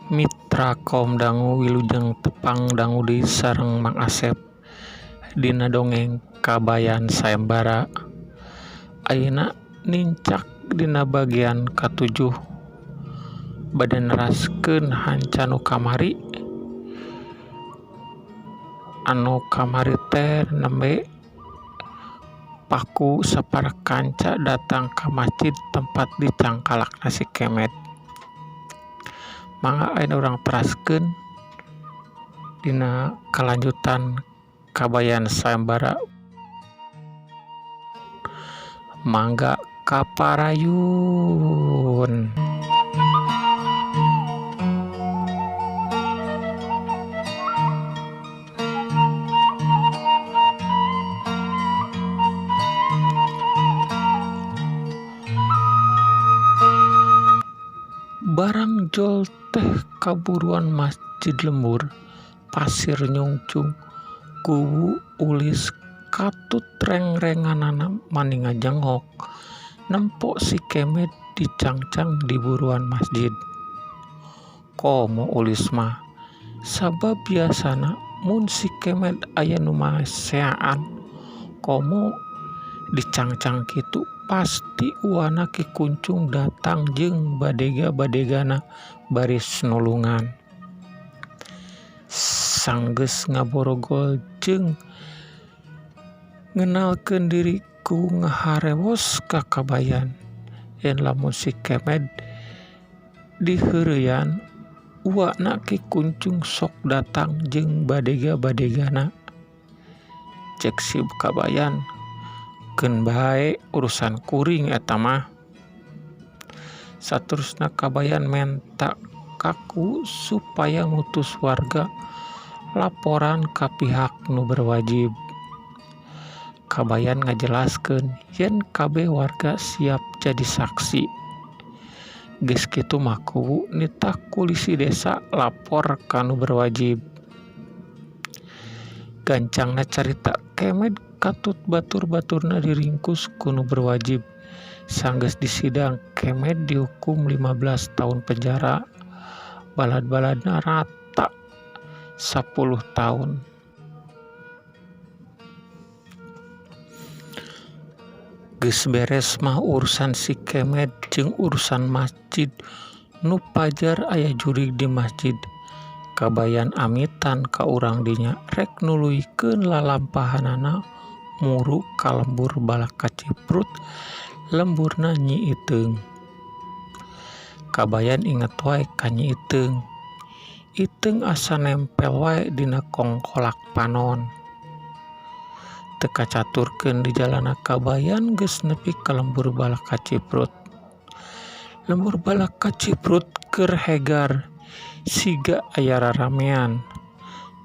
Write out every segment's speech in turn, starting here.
Mitra kaum dangu wilujeng tepang dangu deui sareng Mang Asep dina dongeng Kabayan Sayembara. Ayeuna nincak dina bagian katujuh bade neraskeun hanca nu kamari. Anu kamari teh nembe paku sapara kanca datang ka masjid tempat dicangkalakna si Kemet. Mangga ayeuna urang teraskeun dina kalanjutan Kabayan Sayembara. Mangga kaparayun. Barang jol teh kaburuan masjid lembur, pasir nyungcung, kuwu ulis katut reng-renganana mani ngajengok, nempo si Kemet dicangcang di buruan masjid. Komo ulis mah, sabab biasana mun si Kemet aya nu maseaan, komo dicangcang kitu pasti uana Ki Kuncung datang jeung badega-badegana baris nulungan. Sanggeus ngaborogol jeung ngenalkeun diri ku ngaharewos ka Kabayan. Yen lamun si Kemet diheureyan, uana Ki Kuncung sok datang jeung badega-badegana. Cek si Kabayan, keun bae urusan kuring eta mah. Saterusna Kabayan menta kaku supaya ngutus warga laporan ka pihak nu berwajib. Kabayan ngajelaskeun yen kabeh warga siap jadi saksi. Geus kitu mah kuwu nitah kulisi desa lapor ka nu berwajib. Gancangna carita Kemet katut batur-baturna diringkus ku nu berwajib. Sanggeus disidang Kemet dihukum 15 tahun penjara. Balad-baladna rata 10 tahun. Geus beres mah urusan si Kemet jeung urusan masjid nu pajar aya jurig di masjid. Kabayan amitan ka urang dinya rek nuluykeun lalampahanana muru ka lembur Balakaciprut lemburna Nyi Iteung. Kabayan inget wae ka Nyi Iteung. Iteung asa nempel wae dina kongkolak panon. Teu kacaturkeun di jalana Kabayan geus nepi ka lembur Balakaciprut. Lembur Balakaciprut keur hegar siga aya raramean.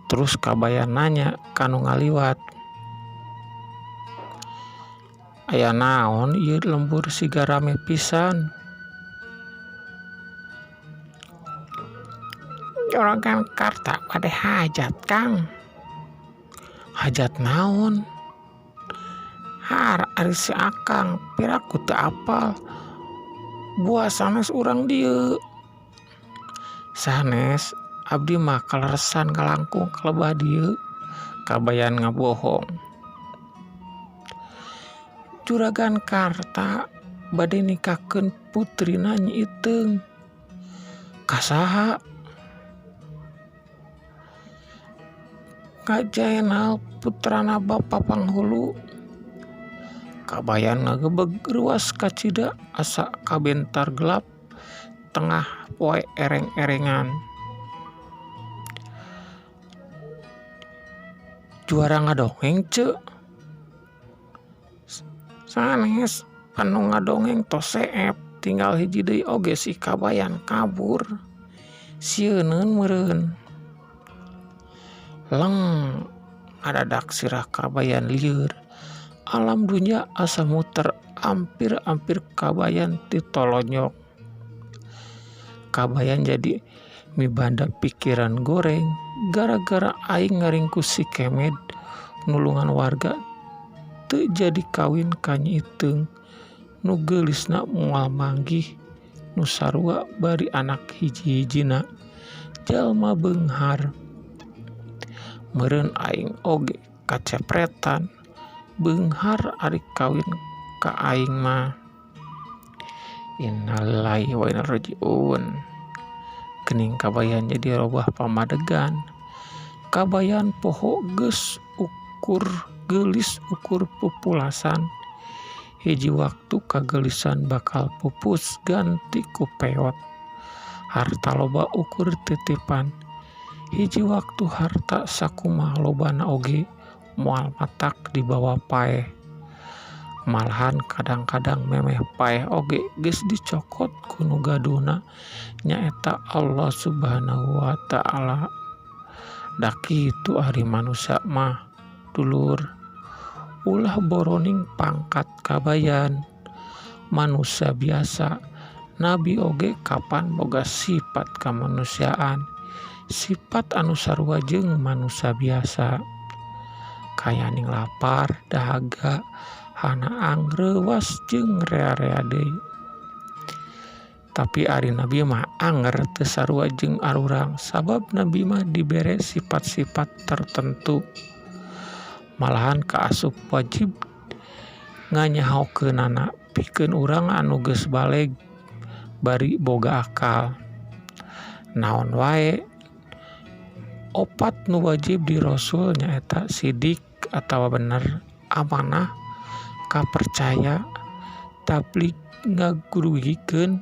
Terus Kabayan nanya ka nu ngaliwat. Aya naon ieu lembur siga rame pisan? Juragan Karta bade hajat, Kang. Hajat naon? Har ari si Akang piraku teu apal. Buah sanes urang dieu. Sanes abdi mah kaleresan ngalangkung ka lebah dieu. Kabayan ngabohong. Juragan Karta bade nikahkeun putrina Nyi Iteung. Ka saha? Ka Jaenal putrana Bapa Panghulu. Kabayan ngagebeg ruas kacida asa kabentar gelap tengah poe ereng-erengan. Juara ngadongeng ceu. Sanes anu ngadongeng tos seep tinggal hiji deui oge si Kabayan kabur. Sieuneun meureun. Leng ngadadak sirah Kabayan lieur. Alam dunya asa muter ampir-ampir Kabayan titolonyok. Kabayan jadi mibanda pikiran goreng gara-gara aing ngaringkus si Kemet nulungan warga teu jadi kawin ka Nyi Iteung nu geulisna moal manggih nu sarua bari anak hiji-hijina jalma beunghar. Meureun aing oge kacepretan beunghar ari kawin ka aing mah. Innalillahi wa inna ilaihi rajiun. Geuning Kabayan jadi robah pamadegan. Kabayan poho geus ukur geulis ukur pupulasan. Hiji waktu kageulisan bakal pupus ganti ku peot. Harta loba ukur titipan. Hiji waktu harta sakumaha lobana oge moal matak dibawa paeh. Malahan kadang-kadang memeh paeh oge geus dicokot ku nu gaduhna nyaeta Allah Subhanahu wa Ta'ala. Da kitu ari manusia mah dulur. Ulah boroning pangkat Kabayan. Manusia biasa, nabi oge kapan boga sifat kamanusiaan, sifat anu sarua jeung manusia biasa. Kayaning lapar, dahaga, hanaang, reuwas jeung rea-rea deui. Tapi ari nabi mah anger teu sarua jeung arurang sabab nabi mah dibere sifat-sifat tertentu. Malahan kaasup wajib nganyahokeunana pikeun urang anu geus baleg bari boga akal. Naon wae opat nu wajib di rasul nyaeta sidik atawa bener, amanah, kapercaya, tablig ngagurugikeun,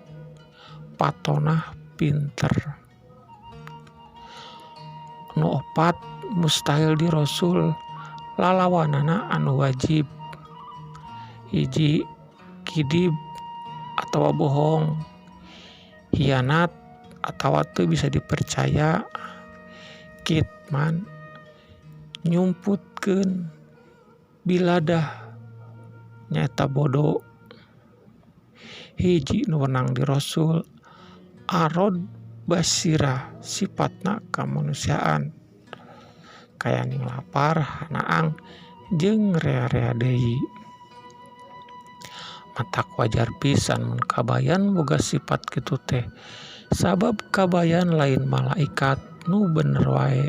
patonah pinter. Nu opat mustahil di rasul lalawanana anu wajib. Hiji, kidib atawa bohong, hianat atawa teu bisa dipercaya, kitman nyumputkeun, biladah nyaeta bodoh. Hiji nu wenang di rasul arod basirah sifatna kamanusiaan, kayaning lapar, hanaang jeung rea-rea deui. Matak wajar pisan mun Kabayan boga sifat kitu teh, sabab Kabayan lain malaikat nu bener wae.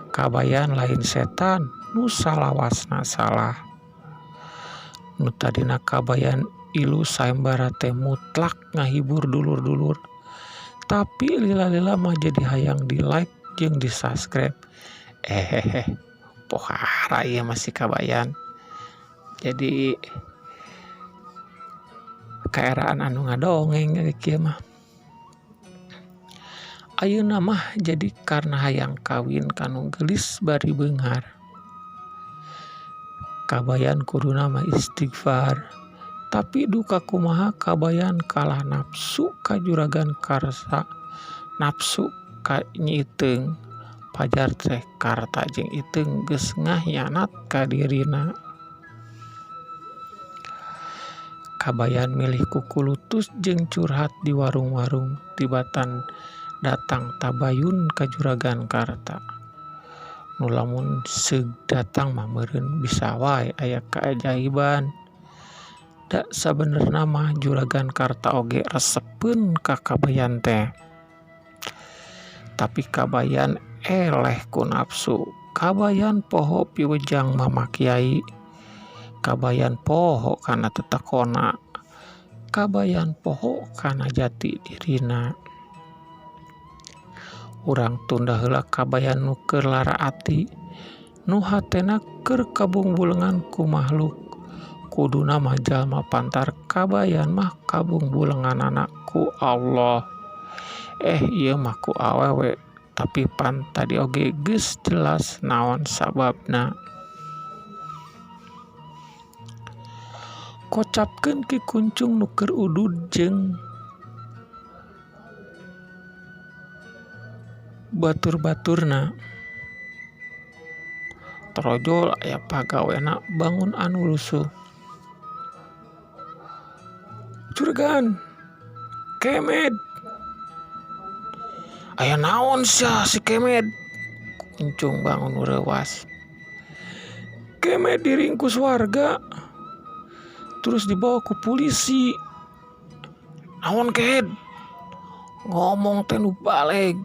Kabayan lain setan nu salawasna salah. Nu tadina Kabayan ilu sayembara teh mutlak ngahibur dulur-dulur, tapi lila-lila mah jadi hayang di like jeung di subscribe. Ehehe, pohara ieu mah si Kabayan. Jadi kaeraan anu ngadongeng kieu mah. Ayeuna mah jadi karena hayang kawin ka nu geulis bari beunghar. Kabayan kuduna mah istighfar, tapi duka kumaha Kabayan kalah nafsu ka Juragan Karsa, nafsu ka Nyi Iteung. Pajar teh Karta jeung Iteung geus ngahianat ka dirina. Kabayan milih kukulutus jeung curhat di warung-warung tibatan datang tabayun ka Juragan Karta. Nu lamun seug datang mah meureun bisa wae aya kaajaiban. Da sabenerna mah Juragan Karta oge resepeun ka Kabayan teh. Tapi Kabayan eleh ku nafsu. Kabayan poho piwejang Mama Kiai. Kabayan poho kana tetekona. Kabayan poho kana jati dirina. Urang tunda heula Kabayan nu keur lara ati, nu hatena keur kabungbulengan ku makhluk. Kuduna mah jalma pantar Kabayan mah kabungbulenganana ku Allah. Ieu mah ku awewe, tapi pan tadi oge geus jelas naon sababna. Kocapkeun Ki Kuncung nu keur udud jeung batur-baturna. Torojol aya pagawena bangun anu lusuh. Juragan, Kemed. Aya naon sia si Kemed? Kuncung bangun reuwas. Kemed diringkus warga, terus dibawa ku polisi. Naon Kehed? Ngomong teh nu baleg.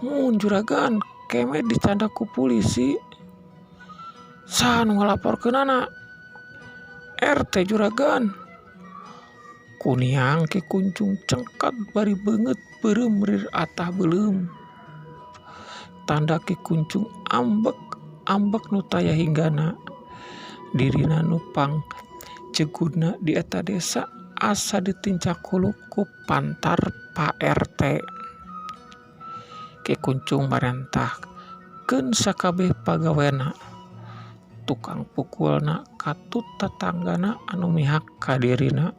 Mun juragan Kemed dicandak ku polisi. Saha nu ngalaporkeunana? RT juragan. Kuniang Ki Kuncung cengkat bari beungeut beureum rir atah beuleum. Tanda Ki Kuncung ambek ambek nu taya hinggana. Dirina nu pangjegudna di eta desa asa ditincak hulu ku pantar Pak RT. Ki Kuncung marentahkeun sakabeh pagawena. Tukang pukulna katut tatanggana anu mihak ka dirina.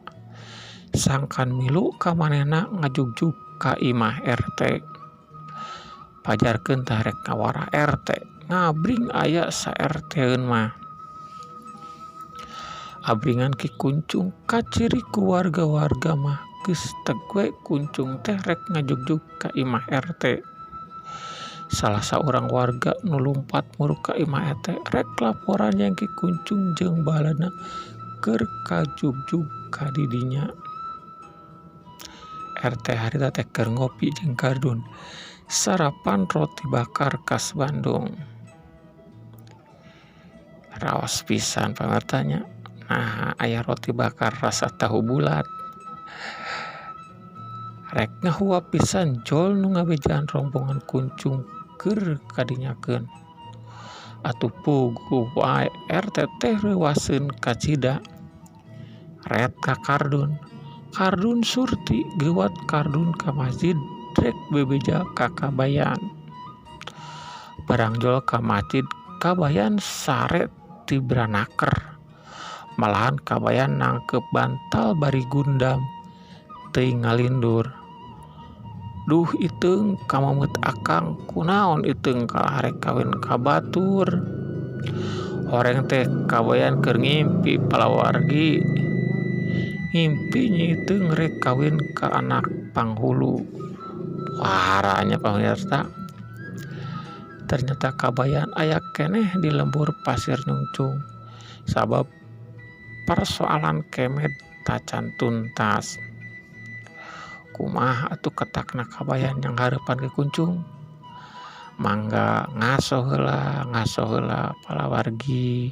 Sangkan milu ka manehna ngajugjug ka imah RT. Pajarkeun tah rek ngawara RT, ngabring aya sa-RT-eun mah. Abringan Ki Kuncung kaciri ku warga-warga mah geus teg we Kuncung teh rek ngajugjug ka imah RT. Salah saurang warga nu lumpat muruk ka imah RT rek laporan yen Ki Kuncung jeung balana keur kajugjug ka didinya. RT harita teh keur ngopi jeung Kardun sarapan roti bakar khas Bandung. Raos pisan pamirsa nya. Nah, aya roti bakar rasa tahu bulat. Rek ngahuap pisan jol nu ngabejaan rombongan Kuncung keur kadinyakeun. Atuh puguh wae RT teh reuwaseun kacida. Ret ka Kardun. Kardun surti geuwat Kardun ka masjid rek bebeja ka Kabayan. Barang jol ka masjid Kabayan sare tibranaker. Malahan Kabayan nangkep bantal bari gundam teuing ngalindur. Duh Iteung kamemeut akang kunaon Iteung kalah rek kawin ka batur. Horeng teh Kabayan keur ngimpi palawargi. Ngimpi Nyi Iteung rek kawin ka anak panghulu. Waranya pamirsa. Ternyata Kabayan aya keneh di lembur Pasir Nyungcung. Sabab persoalan Kemed tacan tuntas. Kumaha atuh ketakna Kabayan yang hareupan Ki Kuncung? Mangga ngaso heula palawargi.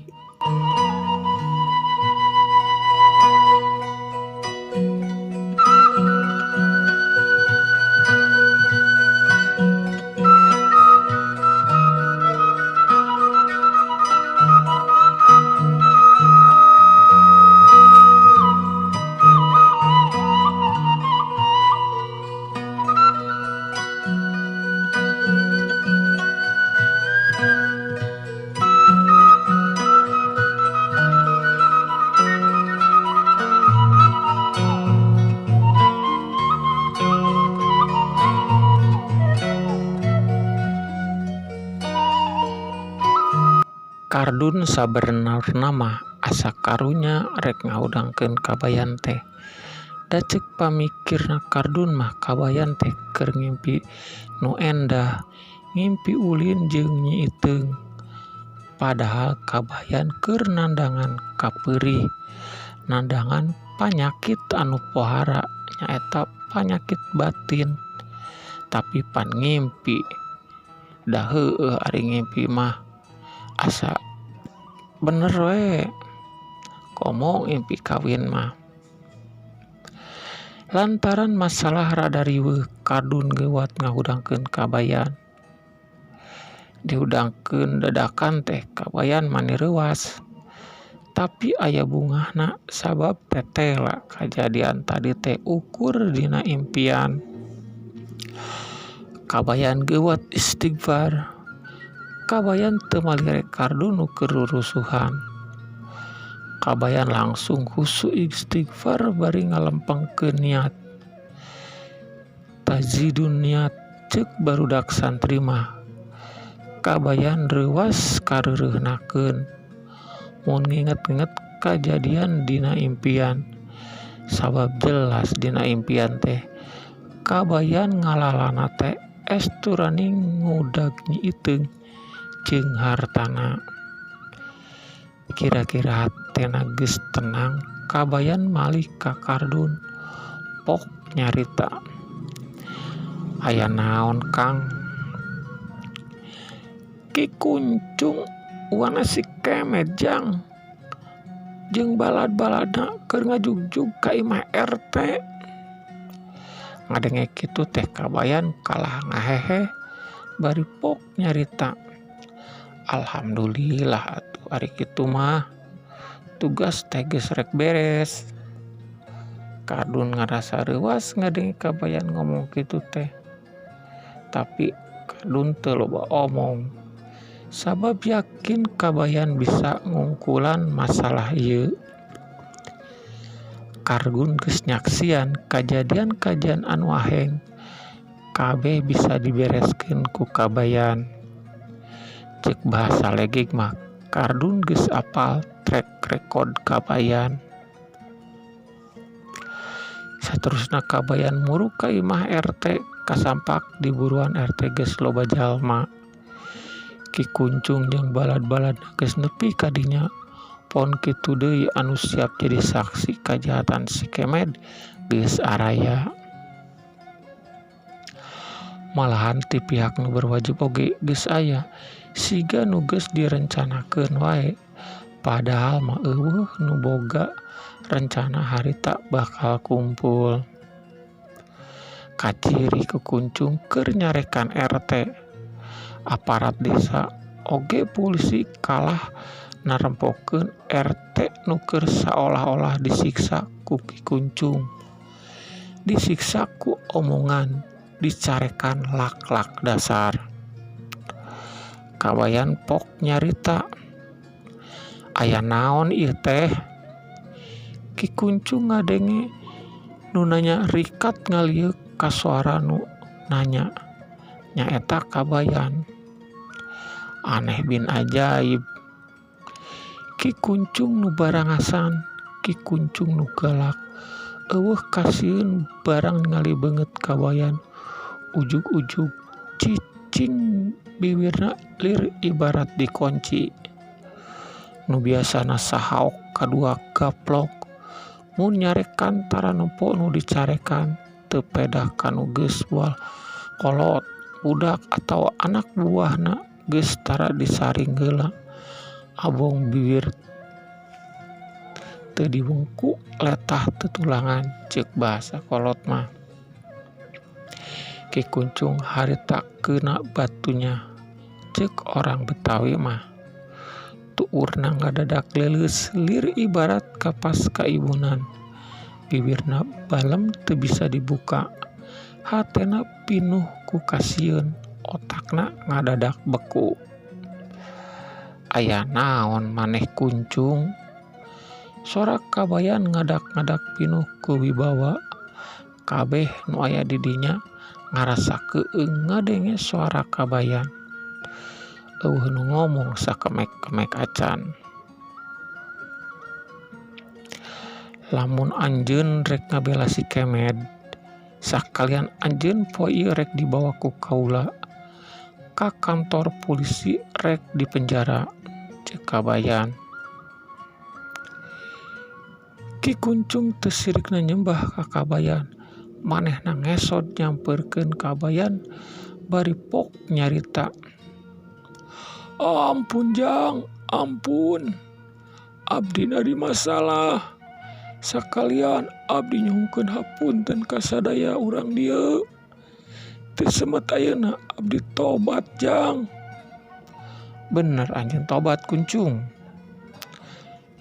Kardun sabenerna mah asa karunya rek ngahudangkeun Kabayan teh. Da ceuk pamikirna Kardun mah Kabayan teh keur ngimpi nu endah, ngimpi ulin jeung Nyi Iteung. Padahal Kabayan keur nandangan kapeurih, nandangan panyakit anu pohara nyaeta panyakit batin. Tapi pan ngimpi, da heueuh ari ngimpi mah asa bener we. Komo ngimpi kawin mah. Lantaran masalah rada riweuh Kardun geuwat ngahudangkeun Kabayan. Dihudangkeun dadakan teh Kabayan mani reuwas. Tapi aya bungahna sabab tetela kajadian tadi teh ukur dina impian. Kabayan geuwat istighfar. Kabayan teu malirek Kardun nu keur rurusuhan. Kabayan langsung husu istighfar bari ngalempengkeun niat. Tajidun niat ceuk barudak santri mah. Kabayan reuwas kareureunahkeun. Mun nginget-nginget kajadian dina impian. Sabab jelas dina impian teh Kabayan ngalalana teh esturani ngudag Nyi Iteung jeung hartana. Kira-kira hatena geus tenang, Kabayan malih ka Kardun. Pok nyarita. Aya naon Kang? Ki Kuncung wana si Kemed jang jeung balad-baladna keur ngajugjug ka imah RT. Ngadenge kitu teh Kabayan kalah ngahehe bari pok nyarita. Alhamdulillah atuh ari kitu mah tugas teh geus rek beres. Kardun ngarasa reuwas ngadenge Kabayan ngomong kitu teh. Tapi Kardun teu loba omong sabab yakin Kabayan bisa ngungkulan masalah ieu. Kardun geus nyaksian kajadian-kajadian anu aheng kabeh bisa dibereskeun ku Kabayan. Ceuk bahasa legeg mah Kardun geus apal track record Kabayan. Saterusna Kabayan muruk ka imah RT kasampak di buruan RT geus loba jalma. Ki Kuncung jeung balad-baladna geus nepi ka dinya. Pon kitu deui anu siap jadi saksi kajahatan si Kemed geus araya. Malahan ti pihak nu berwajib oge geus aya siga nu geus direncanakeun wae. Padahal mah euweuh nu boga rencana harita bakal kumpul. Kaciri ku Kuncung keur nyarekan RT. Aparat desa oge polisi kalah narempokeun RT nu keur saolah-olah disiksa ku Ki Kuncung. Disiksa ku omongan, dicarekan lak-lak dasar. Kabayan pok nyarita. Aya naon ieu teh? Ki Kuncung ngadenge nu nanya rikat ngalieuk ka suara nu nanya. Nyaeta Kabayan. Aneh bin ajaib. Ki Kuncung nu barangasan, Ki Kuncung nu galak. Euweuh kasieun barang ningali beungeut Kabayan. Ujug-ujug cicing biwirna lir ibarat dikonci. Nu biasana sahaok kadua gaplok mun nyarekan tara nempo nu dicarekan teu pedah ka nu geus bual kolot budak atawa anak buahna geus tara disaring heula. Abong bibir teu diwengku letah tutulangan ceuk bahasa kolot mah. Ki Kuncung harita keuna batunya ceuk orang Betawi mah. Tuurna ngadadak leuleus lir ibarat kapas kaibunan. Bibirna balem teu bisa dibuka. Hatena pinuh ku kasieun, otakna ngadadak beku. Aya naon maneh Kuncung? Sora Kabayan ngadak-ngadak pinuh ku wibawa. Kabeh nu aya di dinya ngarasa keueung ngadenge suara Kabayan. Euweuh nu ngomong sakemek-kemek acan. Lamun anjeun rek ngabela si Kemed, sakalian anjeun poe ieu rek dibawa ku kaula ka kantor polisi rek dipenjara, ceuk Kabayan. Ki Kuncung teu sirikna nyembah ka Kabayan, manehna ngesot nyamperkeun Kabayan bari pok nyarita. Ampun jang, ampun. Abdi nari masalah. Sakalian abdi nyuhunkeun hapunten ka sadaya urang dieu. Teu semet ayeuna abdi tobat jang. Bener anjeun tobat Kuncung.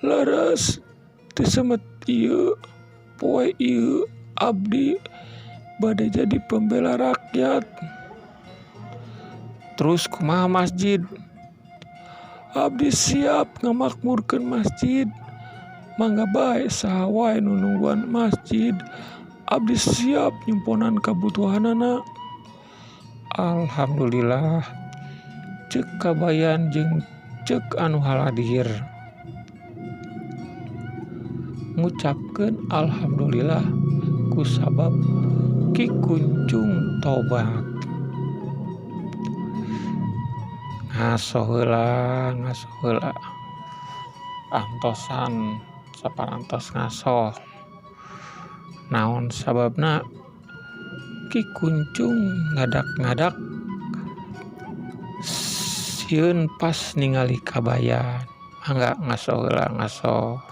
Leres teu semet ieu poe ieu abdi bade jadi pembela rakyat. Terus kumaha masjid? Abdi siap ngamakmurkeun masjid. Mangga bae saha wae nu nungguan masjid. Abdi siap nyumponan kabutuhanana. Alhamdulillah. Ceuk Kabayan jeung ceuk anu haladir. Ngucapkeun alhamdulillah kusabab Ki Kuncung tobat. Ngaso heula, ngaso heula. Antosan saparantos ngaso. Naon sababna Ki Kuncung ngadak-ngadak sieun pas ningali Kabayan. Mangga ngaso heula ngaso.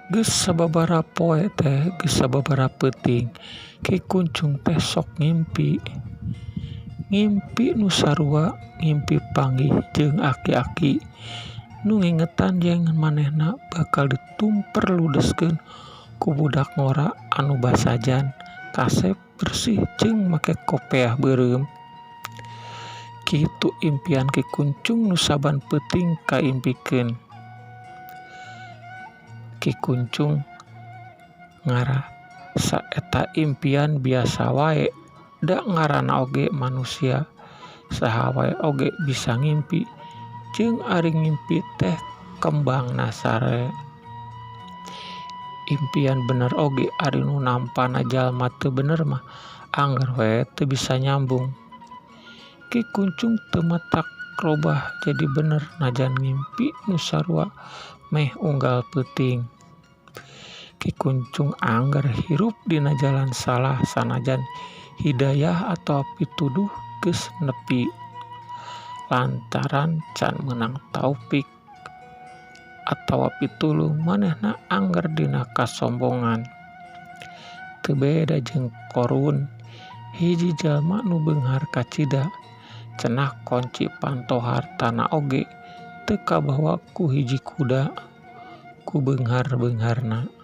Geus sababaraha poe teh geus sababaraha peuting Ki Kuncung teh sok ngimpi. Ngimpi nu sarua ngimpi panggih jeung aki-aki nu ngingetan yen manehna bakal ditumper ludeskeun ku budak ngora anu basajan kasep bersih jeung make kopeah beureum. Kitu impian Ki Kuncung nu saban peuting kaimpikeun. Ki Kuncung ngarasa eta impian biasa wae da ngaranna oge manusia saha wae oge bisa ngimpi jeung ari ngimpi teh kembangna sare. Impian bener oge ari nu nampana jalma teu bener mah angger we teu bisa nyambung. Ki Kuncung teu matak robah jadi bener najan ngimpi nu sarua meh unggal peuting. Ki Kuncung angger hirup dina jalan salah sanajan hidayah atawa pituduh geus nepi. Lantaran can meunang taufik atawa pitulung manehna angger dina kasombongan. Teu beda jeung Korun, hiji jalma nu beunghar kacida, cenah kunci panto hartana oge teu kabawa ku hiji kuda ku beunghar-beungharna.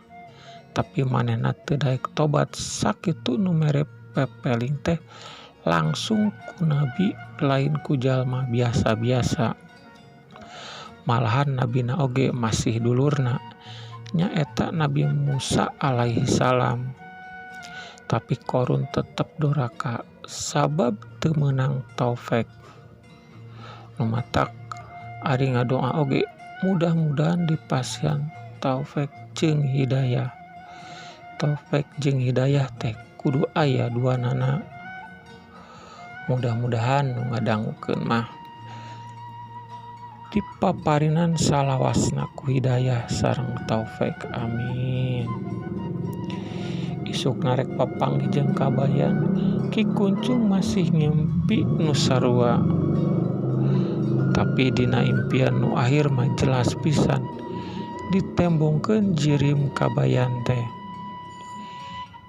Tapi manehna teu daek tobat sakitu nu mere pepeling teh langsung ku nabi lain ku jalma biasa-biasa. Malahan nabina oge masih dulurna nyaeta Nabi Musa alaihi salam. Tapi Korun tetep doraka sabab teu meunang taufik. Nu matak ari ngadoa oge mudah-mudahan dipasihan taufik jeung hidayah. Taufik jeung hidayah teh kudu aya duanana. Mudah-mudahan nu ngadangukeun mah dipaparinan salawasna ku hidayah sareng taufik, amin. Isuk narek papanggih jeung Kabayan, Ki Kuncung masih ngimpi nu sarua. Tapi dina impian nu akhir mah jelas pisan ditembongkeun jirim Kabayan teh.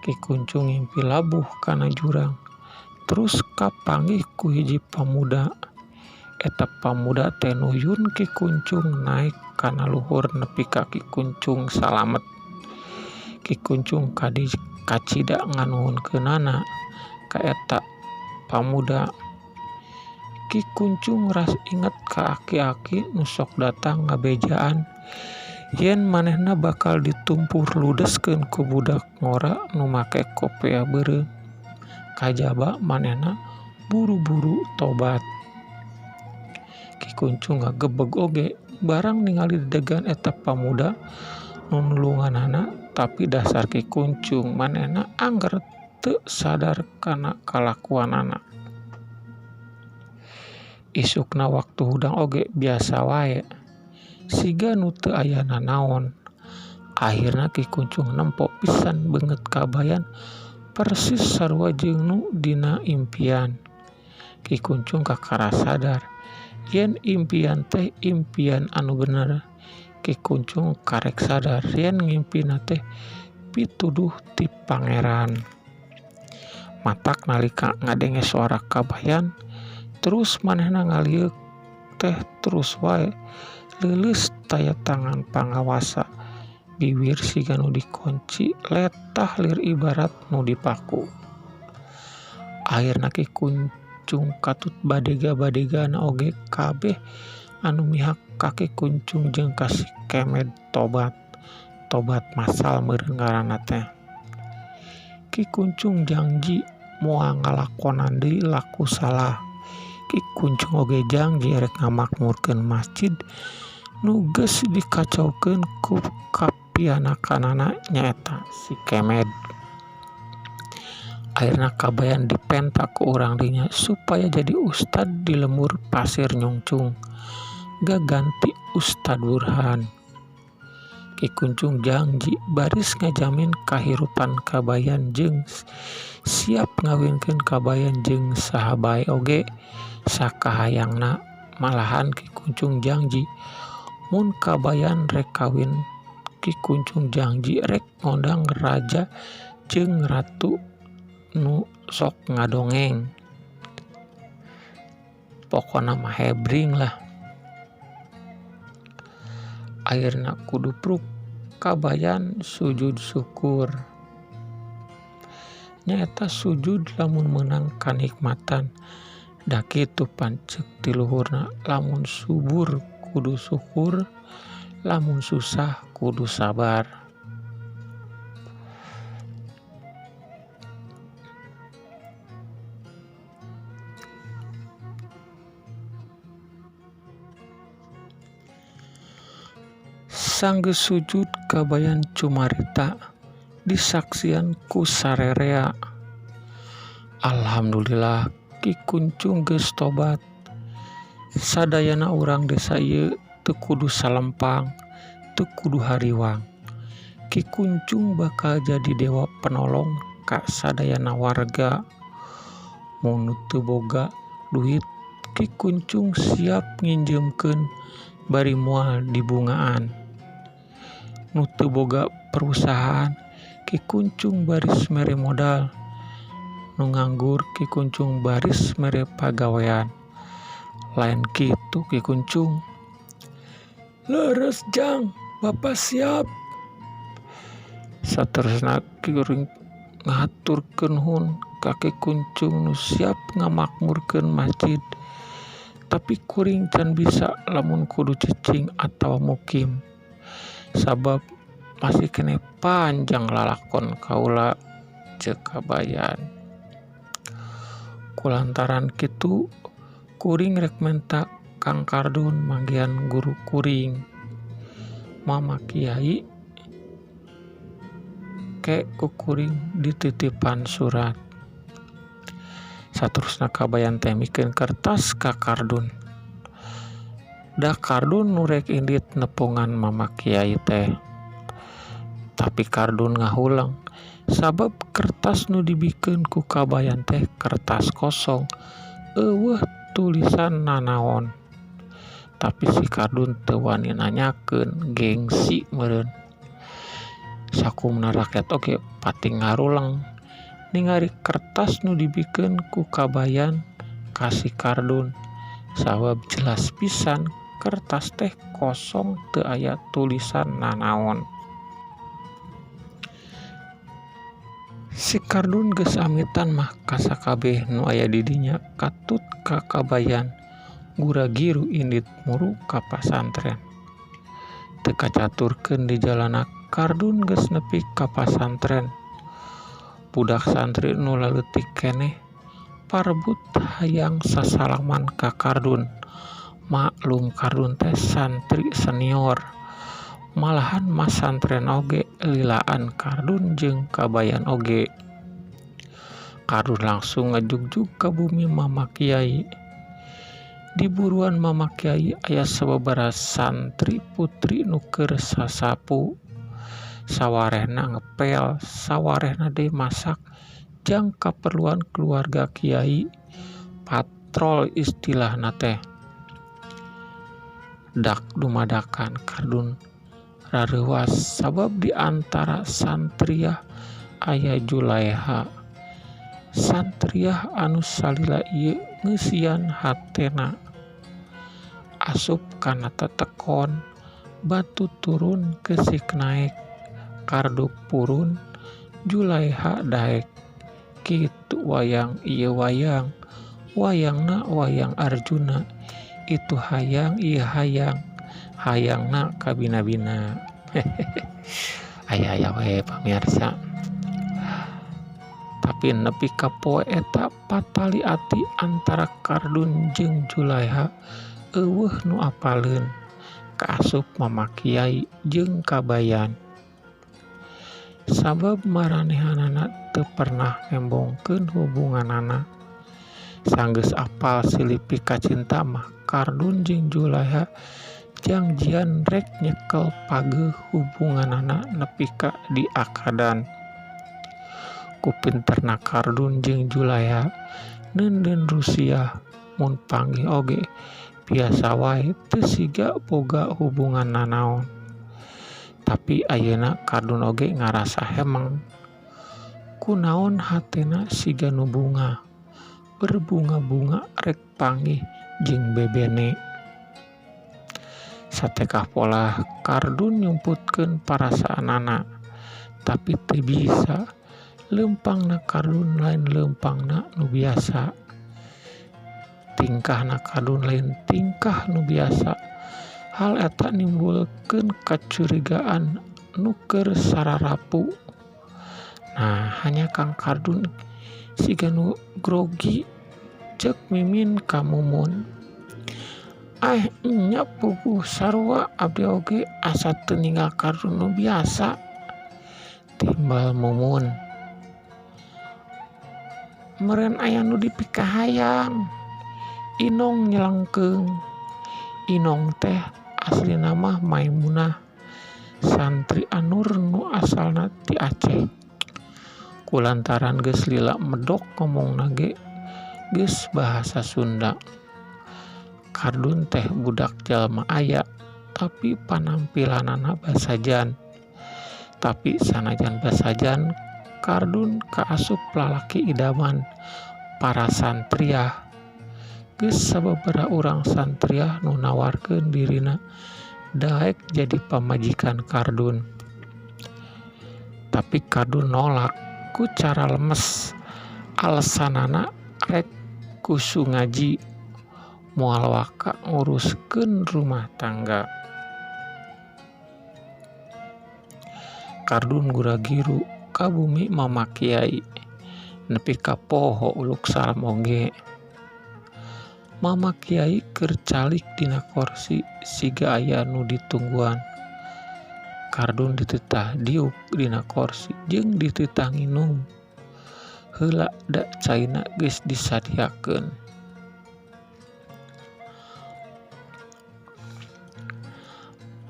Ki Kuncung ngimpi labuh kana jurang, terus kapanggih ku hiji pamuda. Eta pamuda teh nuyun Ki Kuncung naik kana luhur nepi ka Ki Kuncung salamet. Ki Kuncung kacida nganuhunkeunana ka eta pamuda. Ki Kuncung ras inget ka aki-aki nu sok datang ngabejaan yen manehna bakal ditumpur ludeskeun ku budak ngora nu make kopeah beureum. Kajaba manehna buru-buru tobat. Ki Kuncung ngagebeg oge barang ningali dedegan eta pamuda nu nulunganana, tapi dasar Ki Kuncung manehna angger teu sadar kana kalakuanana. Isukna waktu hudang oge biasa wae, siga nu teu aya nanaon. Akhirna Ki Kuncung nempo pisan beungeut Kabayan persis sarua jeung nu dina impian. Ki Kuncung kakara sadar yen impian teh impian anu bener. Ki Kuncung karek sadar yen ngimpina teh pituduh ti pangeran. Matak nalika ngadenge suara Kabayan, terus manehna ngalieuk teh terus wae leuleus taya tangan pangawasa, biwir siga nu dikunci letah lir ibarat nu dipaku. Akhirna Ki Kuncung katut badega-badegana oge kabeh anu mihak ka Ki Kuncung jeung ka si Kemed tobat. Tobat masal meureun ngaranna teh. Ki Kuncung jangji moal ngalakonan deui laku salah. Ki Kuncung oge jangji rek ngamakmurkeun masjid nu geus dikacaukeun ku kapianakanana nyaeta si Kemed. Akhirna Kabayan dipenta ku urang dinya supaya jadi ustad di lembur Pasir Nyungcung, gaganti Ustad Burhan. Ki Kuncung jangji baris ngajamin kahirupan Kabayan jeung siap ngawinkeun Kabayan jeung saha bae oge sakahayangna. Malahan Ki Kuncung jangji mun Kabayan rek kawin, Ki Kuncung jangji rek ngondang raja jeung ratu nu sok ngadongeng. Pokona mah hebring lah. Akhirna kudu pruk Kabayan sujud syukur. Nyaeta sujud lamun meunang kanikmatan. Da kitu pancek ti luhurna, lamun subur kudu syukur, lamun susah kudu sabar. Sanggeus sujud Kabayan cumarita disaksian ku sarerea. Alhamdulillah Ki Kuncung geus tobat. Sadayana urang desa ieu teu kudu salempang, teu kudu hariwang. Ki Kuncung bakal jadi dewa penolong ka sadayana warga. Mun teu boga duit, Ki Kuncung siap nginjeumkeun bari moal dibungaan. Nu teu boga perusahaan, Ki Kuncung baris mere modal. Nu nganggur, Ki Kuncung baris mere pagawean. Lain kitu Ki Kuncung. Leres jang, Bapak siap. Saterusna kuring ngahaturkeun nuhun ka Ki Kuncung nu siap ngamakmurkeun masjid. Tapi kuring can bisa lamun kudu cicing atawa mukim. Sabab masih kene panjang lalakon kaula ceuk Kabayan. Kulantaran kitu kuring rek menta Kang Kardun manggihan guru kuring. Mama Kiai ke ku kuring dititipan surat. Saterusna Kabayan teh mikeun kertas ka Kardun. Da Kardun nu rek indit nepungan Mama Kiai teh. Tapi Kardun ngahuleng sabab kertas nu dibikeun ku Kabayan teh kertas kosong, eueuh tulisan nanaon. Tapi si Kardun teu wani nanyakeun, gengsi meureun. Sakumna rakyat oge pati ngaruleng ningali kertas nu dibikeun ku Kabayan ka si Kardun. Sabab jelas pisan kertas teh kosong teu aya tulisan nanaon. Si Kardun geus amitan mah kasakabeh nu aya di dinya katut ka Kabayan gura-giru indit muru ka pasantren. Teu kacaturkeun di jalana Kardun geus nepi ka pasantren. Budak santri nu laleutik keneh parebut hayang sasalaman ka Kardun. Maklum Kardun teh santri senior. Malahan masantren oge lilaan Kardun jeung Kabayan oge. Kardun langsung ngajugjug ka bumi Mama Kiai. Di buruan Mama Kiai aya sababaraha santri putri nu keur sasapu. Sawarehna ngepel, sawarehna deui masak jang kaperluan keluarga Kiai. Patrol istilahna teh. Dak dumadakan Kardun rareuwas sabab di antara santriah aya Julaiha. Santriah anu salila ieu ngeusian hatena. Asup kana tetekon, batu turun keusik naek, karduk purun, Julaiha daek. Kitu wayang ieu wayang, wayangna wayang Arjuna. Itu hayang ieu hayang, hayangna kabina-bina. Aya-aya we pamirsa. Tapi nepi ka poe eta patali ati antara Kardun jeung Julaiha eueuh nu apaleun. Kaasup Mama Kiai jeung Kabayan. Sabab maranehanana teu pernah ngembongkeun hubunganana. Sanggeus apal silipi kacinta mah Kardun jeung Julaiha jangjian rek nyekel pageuh hubunganana nepi ka diakadan. Ku pinterna Kardun jeung Julaiha neundeun Rusiah mun panggih oge biasa wae teu siga boga hubungan nanaon. Tapi ayeuna Kardun oge ngarasa hemeng. Kunaon hatena siga nu bunga, berbunga-bunga rek panggih jeung bebene. Satekah polah Kardun nyumputkeun parasaanana, tapi teu bisa. Leumpangna Kardun lain leumpangna nu biasa. Tingkahna Kardun lain tingkah nu biasa. Hal eta nimbulkeun kacurigaan nu keur sararapu. Nah, hanya Kang Kardun siga nu grogi ceuk Mimin ka Mumun. Ah, nya puguh sarua abdi oge asa teu ninggal Kardun nu biasa. Timbal Mumun. Meureun aya nu dipikahayang. Inong nyelengkeung. Inong teh aslina mah Maimunah, santri Anur nu asalna ti Aceh. Kulantaran geus lila medok ngomongna ge geus bahasa Sunda. Kardun teh budak jalma aya, tapi panampilanana basajan. Tapi sanajan basajan, Kardun kaasup lalaki idaman para santriah. Geus sababaraha urang santriah nu nawarkeun dirina daek jadi pamajikan Kardun. Tapi Kardun nolak ku cara lemes. Alesanana rek kusu ngaji moal waka nguruskeun rumah tangga. Kardun gura-giru ka bumi Mama Kiai nepi ka poho uluk salam oge. Mama Kiai keur calik dina korsi siga aya nu ditungguan. Kardun dititah diuk dina korsi jeung dititah nginum. Heula da caina geus disadiakeun.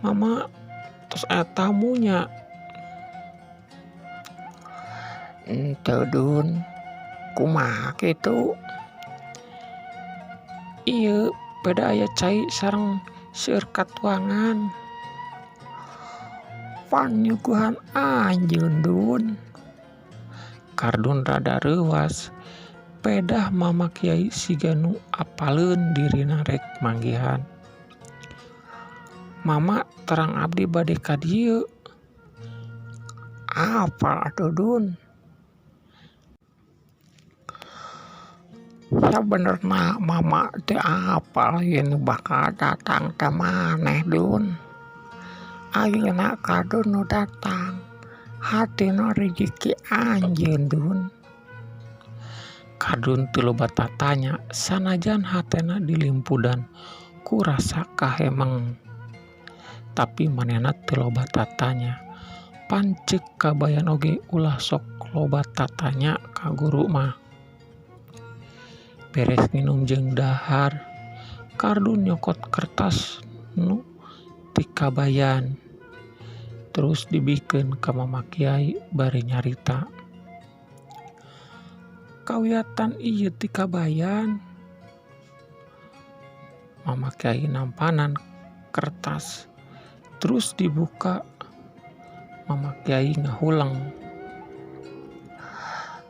Mama tos aya tamunya. Henteu Dun, kumaha kitu? Ieu beda aya cai sareng seueur katuangan. Pan nyuguhan anjeun Dun. Kardun rada reuwas. Pedah Mama Kiai siga nu apaleun dirina rek manggihan. Mama terang abdi bade ka dieu. Apal atuh Dun. Sabenerna Mama teu apal ieu nu bakal datang teh maneh Dun. Ayeuna Kardun nu datang, hatina rejeki anjeun Dun. Kardun teu loba tatanya sanajan hatena dilimpudan ku rasa kahemeng. Tapi manehna teu loba tatanya. Pan ceuk Kabayan oge ulah sok loba tatanya ka guru mah. Beres nginum jeung dahar, Kardun nyokot kertas nu ti Kabayan. Terus dibikeun ka Mama Kiai bari nyarita. Kawiatan ieu ti Kabayan. Mama Kiai nampanan kertas, terus dibuka. Mama Kiai ngahuleng.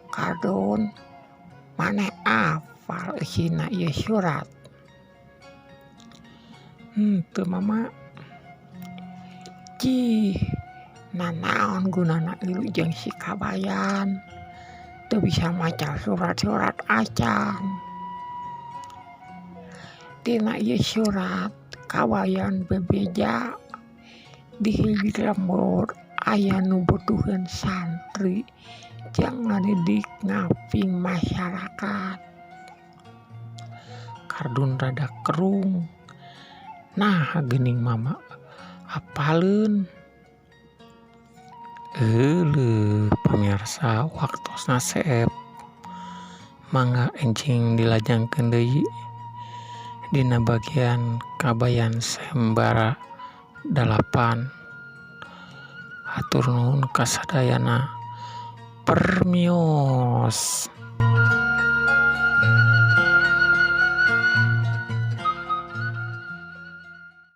Kardun, maneh apal isina ieu surat? Henteu Mama. Cih, nanaon gunana ilu jeung si Kabayan? Teu bisa maca surat-surat acan. Tina ieu surat Kabayan bebeja di hiji lembur aya nu butuheun santri jang ngadidik ngaping masyarakat. Kardun rada kerung. Nah, geuning Mama apaleun. Euleuh, pamirsa, waktosna seep. Mangga enjing dilajengkeun deui dina bagian Kabayan Sayembara 8. Hatur nuhun kasadayana, permios.